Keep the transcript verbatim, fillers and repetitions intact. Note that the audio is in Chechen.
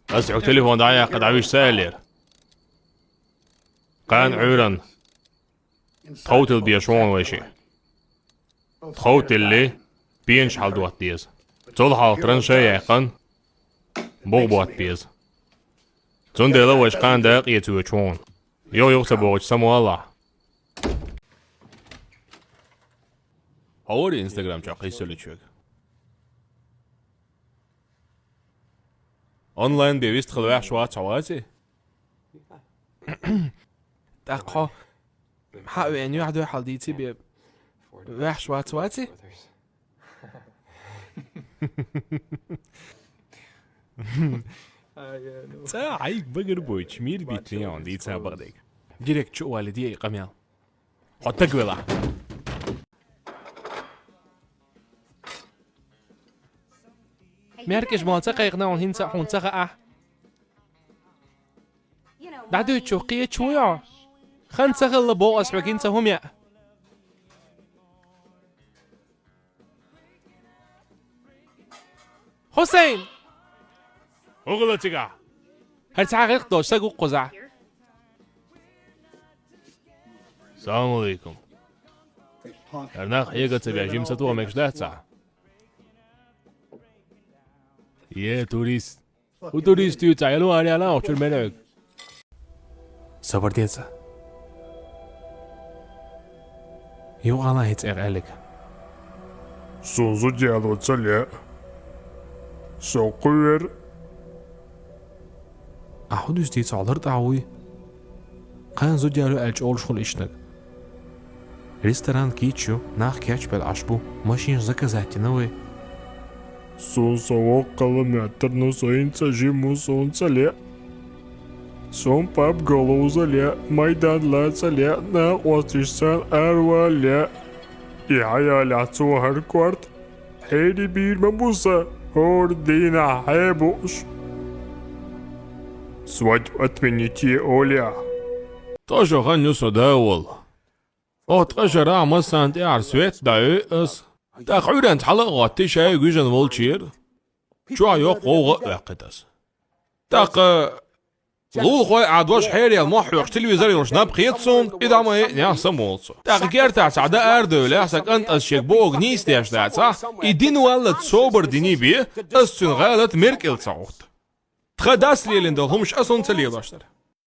Ас хьо телефон дӀаяьккха дӀавижа ца аьллера. Кхана Ӏуьйранна тхов тилла безаш ву хьуна вайшиъ. Тхов тилле, пенаш хьалдотта деза. Цул хьалха траншеи яьккхина, бугӀа ботта беза. Цундела вайша кхана дакъа эца воьдуш ву хьуна. Юха-юха ца богӀучу самавалахь. Хьо вара Instagram чохь кхийсалуьйтуш верг? Онлайн бен вистхила ваьхьаш вац хьо, ваций? ТӀаккха хьо хьан а веана юьхь-дуьхьал дийций бен ваьхьаш вац, ваций? Цкъа хьайга багар бойтуш, мийра бийтина ян дийца бакъдерг. Директ чу а валий де и къамел. Хьо таг велахь. Меркаш ма ца кхайкхина хьуна хӀинца а, хьуна ца хаьа. ДӀадуьйчух кхечу вуй хьо? Хан ца хилла боху ас хьоьга хӀинца хӀума яа. Хусейн! ХӀун хилла цигахь? ХӀара цхьа гӀирх долуш стаг ву кхузахь. Салам алейкум. ХӀара нах хьега ца беш, жима ца тоха мегаш дац ахь? Е, турист. ХӀун турист ю цхьа, яло аре ала, охчуьра мел хьоьгу. Сабар де цкъа. Юкъала хӀинца аьллиг. Суна зуда яло ца лаьа. Со кхуьур. Ахьа хӀун дуьстий, цхьа лартӀахь вуй? Кхана зуда яло аьлла чӀогӀлуш хуьлу иштаниг. Ресторан кийча ю, нах кечбелла Ӏаш бу, машинаш заказать дина вай. Суна со воккхалла моьттар, ну со хӀинца жима ву, суна ца лаьа. Суна паб галовза лаьа, майдан лаца лаьа, накъосташца аравала лаьа. И хьаялехь цо хӀара корта хьерий бийр ма бу сан, хӀора дийнахь хье бууш. Свадьбу отменить е олехь. ТӀаккха хан ю со да волу. Оха ткъа шарахь массарна тӀаьхьара свет дӀайой ас. ТӀаккха Ӏуьйранца хьала а гӀоттий, шайга вижина волчера чохь йоккха гӀовгӀа а ваьккхи ас. ТӀаккха лулахой а, дош хьерел мохь хьоькхуш, телевизор йолуш наб хета суна, и дӀа ма яйъинехь самаволу со. ТӀаккха кертахь цхьа дан арадевллехь, сан кӀант ас шега бохург нийса деш дацахь, и дина валлалц собар диний бен, ас цуьнан гӀалат меркӀилла ца гӀутта. Тхан дас лелийна долу хӀумаш ас хӀунда ца лелош дара?